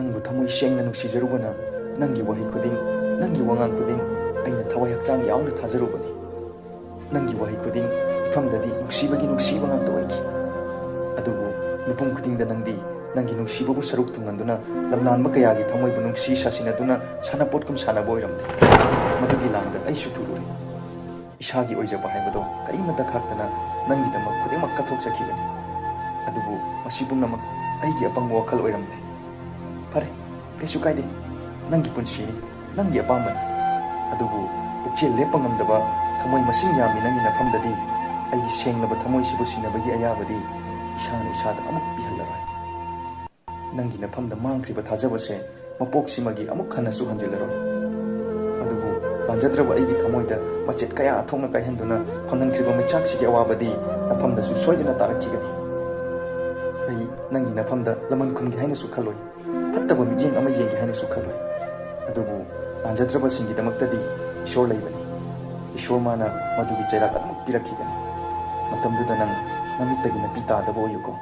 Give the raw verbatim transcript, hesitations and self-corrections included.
ꯅꯪꯕꯨ ꯊꯃꯣꯏ ꯁꯦꯡꯅ ꯅꯨꯡꯁꯤꯖꯔꯨꯕꯅ ꯅꯪꯒꯤ ꯋꯥꯍꯩ ꯈꯨꯗꯤꯡ, ꯅꯪꯒꯤ ꯋꯥꯉꯥꯡ ꯈꯨꯗꯤꯡ ꯑꯩꯅ ꯊꯋꯥꯏ ꯍꯛꯆꯥꯡ ꯌꯥꯎꯅ ꯊꯥꯖꯔꯨꯕꯅꯤ꯫ ꯅꯪꯒꯤ ꯋꯥꯍꯩ ꯈꯨꯗꯤꯡ ꯃꯐꯝꯗꯗꯤ ꯅꯨꯡꯁꯤꯕꯒꯤ ꯅꯨꯡꯁꯤꯕ ꯉꯥꯛꯇ ꯑꯣꯏꯈꯤ꯫ ꯑꯗꯨꯕꯨ ꯃꯤꯄꯨꯝ ꯈꯨꯗꯤꯡꯗ ꯅꯪꯗꯤ ꯅꯪꯒꯤ ꯅꯨꯡꯁꯤꯕꯕꯨ ꯁꯔꯨꯛ ꯊꯨꯡꯍꯟꯗꯨꯅ ꯂꯝꯂꯥꯟꯕ ꯀꯌꯥꯒꯤ ꯊꯃꯣꯏꯕꯨ ꯅꯨꯡꯁꯤ ꯁꯥꯁꯤꯟꯅꯗꯨꯅ ꯁꯥꯟꯅꯄꯣꯠꯀꯨꯝ ꯁꯥꯟꯅꯕ ꯑꯣꯏꯔꯝꯂꯦ꯫ ꯃꯗꯨꯒꯤ ꯂꯥꯡꯗ ꯑꯩꯁꯨ ꯊꯨꯔꯨꯔꯦ꯫ ꯏꯁꯥꯒꯤ ꯑꯣꯏꯖꯕ ꯍꯥꯏꯕꯗꯣ ꯀꯔꯤꯃꯠꯇ ꯈꯥꯛꯇꯅ ꯅꯪꯒꯤꯗꯃꯛ ꯈꯨꯗꯤꯡꯃꯛ ꯀꯠꯊꯣꯛꯆꯈꯤꯕꯅꯤ꯫ ꯑꯗꯨꯕꯨ ꯃꯁꯤ ꯄꯨꯝꯅꯃꯛ ꯑꯩꯒꯤ ꯑꯄꯪꯕ ꯋꯥꯈꯜ ꯑꯣꯏꯔꯝꯂꯦ꯫ ꯐꯔꯦ, ꯀꯩꯁꯨ ꯀꯥꯏꯗꯦ꯫ ꯅꯪꯒꯤ ꯄꯨꯟꯁꯤꯅꯤ, ꯅꯪꯒꯤ ꯑꯄꯥꯝꯕꯅꯤ꯫ ꯑꯗꯨꯕꯨ ꯄꯨꯛꯆꯦꯜ ꯂꯦꯞꯄ ꯉꯝꯗꯕ ꯊꯃꯣꯏ ꯃꯁꯤꯡ ꯌꯥꯝꯃꯤ ꯅꯪꯒꯤ ꯅꯐꯝꯗꯗꯤ ꯑꯩꯒꯤ ꯁꯦꯡꯂꯕ ꯊꯃꯣꯏꯁꯤꯕꯨ ꯁꯤꯟꯅꯕꯒꯤ ꯑꯌꯥꯕꯗꯤ ꯏꯁꯥꯅ ꯏꯁꯥꯗ ꯑꯃꯨꯛ ꯄꯤꯍꯜꯂꯔꯣꯏ꯫ ꯅꯪꯒꯤ ꯅꯐꯝꯗ ꯃꯥꯡꯈ꯭ꯔꯤꯕ ꯊꯥꯖꯕꯁꯦ ꯃꯄꯣꯛꯁꯤꯃꯒꯤ ꯑꯃꯨꯛ ꯍꯟꯅꯁꯨ ꯍꯟꯖꯤꯜꯂꯔꯣꯏ꯫ ꯑꯗꯨꯕꯨ ꯂꯥꯟꯖꯗ꯭ꯔꯕ ꯑꯩꯒꯤ ꯊꯃꯣꯏꯗ ꯃꯆꯦꯠ ꯀꯌꯥ ꯊꯣꯛꯅ ꯀꯥꯏꯍꯟꯗꯨꯅ ꯐꯪꯍꯟꯈ꯭ꯔꯤꯕ ꯃꯩꯆꯥꯛꯁꯤꯒꯤ ꯑꯋꯥꯕꯗꯤ ꯅꯐꯝꯗꯁꯨ ꯁꯣꯏꯗꯅ ꯇꯥꯔꯛꯈꯤꯒꯅꯤ꯫ ꯑꯩ ꯅꯪꯒꯤ ꯅꯐꯝꯗ ꯂꯃꯟ ꯈꯨꯝꯒꯦ ꯍꯥꯏꯅꯁꯨ ꯈꯜꯂꯣꯏ꯫ ꯐꯠꯇꯕ ꯃꯤꯠꯌꯦꯡ ꯑꯃ ꯌꯦꯡꯒꯦ ꯍꯥꯏꯅꯁꯨ ꯈꯜꯂꯣꯏ꯫ ꯑꯗꯨꯕꯨ ꯂꯥꯟꯖꯗ꯭ꯔꯕꯁꯤꯡꯒꯤꯗꯃꯛꯇꯗꯤ ꯏꯁꯣꯔ ꯂꯩꯕꯅꯤ꯫ ꯏꯁꯣꯔ ꯃꯥꯅ ꯃꯗꯨꯒꯤ ꯆꯩꯔꯥꯛ ꯑꯗꯨꯃꯛ ꯄꯤꯔꯛꯈꯤꯒꯅꯤ꯫ ꯃꯇꯝꯗꯨꯗ ꯅꯪ ꯅꯃꯤꯠꯇꯒꯤ ꯅꯄꯤ ꯇꯥꯗꯕ ꯑꯣꯏꯌꯨꯀꯣ꯫